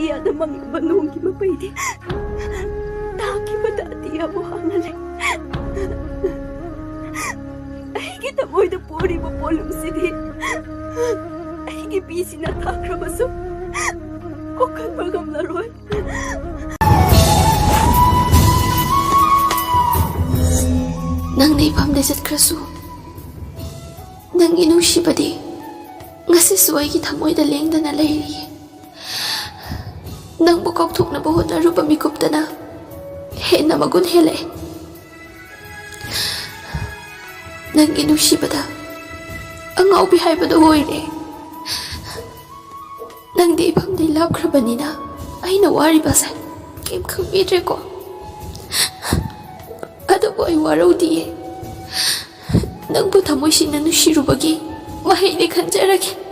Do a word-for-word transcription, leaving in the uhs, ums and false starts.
ꯑꯇꯤꯌꯥꯗ ꯃꯪꯂꯤꯕ ꯅꯣꯡꯒꯤ ꯃꯄꯩꯗꯤ ꯇꯥꯈꯤꯕꯗ ꯑꯇꯤꯌꯥꯕꯨ ꯍꯥꯡꯍꯜꯂꯦ꯫ ꯑꯩꯒꯤ ꯊꯃꯣꯏꯗ ꯄꯣꯔꯤꯕ ꯄꯣꯠꯂꯨꯝꯁꯤꯗꯤ ꯑꯩꯒꯤ ꯄꯤꯁꯤꯅ ꯊꯥꯈ꯭ꯔꯕꯁꯨ ꯀꯣꯛꯍꯟꯕ ꯉꯝꯂꯔꯣꯏ꯫ ꯅꯪꯅ ꯏꯐꯝꯗ ꯆꯠꯈ꯭ꯔꯁꯨ, ꯅꯪꯒꯤ ꯅꯨꯡꯁꯤꯕꯗꯤ ꯉꯁꯤꯁꯨ ꯑꯩꯒꯤ ꯊꯃꯣꯏꯗ ꯂꯦꯡꯗꯅ ꯂꯩꯔꯤꯌꯦ꯫ ꯅꯪꯕꯨ ꯀꯥꯎꯊꯣꯛꯅꯕ ꯍꯣꯠꯅꯔꯨꯕ ꯃꯤꯀꯨꯞꯇꯅ ꯍꯦꯟꯅ ꯃꯒꯨꯟ ꯍꯦꯜꯂꯛꯑꯦ꯫ ꯅꯪꯒꯤ ꯅꯨꯡꯁꯤꯕꯗ ꯑꯉꯥꯎꯕꯤ ꯍꯥꯏꯕꯗꯨ ꯑꯣꯏꯔꯦ꯫ ꯅꯪꯗꯤ ꯏꯐꯝꯗꯩ ꯂꯥꯞꯈ꯭ꯔꯕꯅꯤꯅ ꯑꯩꯅ ꯋꯥꯔꯤꯕꯁꯦ ꯀꯩꯝ ꯈꯪꯕꯤꯗ꯭ꯔꯦꯀꯣ꯫ ꯑꯗꯨꯕꯨ ꯑꯩ ꯋꯥꯔꯧꯗꯤꯌꯦ꯫ ꯅꯪꯕꯨ ꯊꯃꯣꯏ ꯁꯦꯡꯅ ꯅꯨꯡꯁꯤꯔꯨꯕꯒꯤ ꯃꯍꯩꯅꯦ ꯈꯟꯖꯔꯒꯦ꯫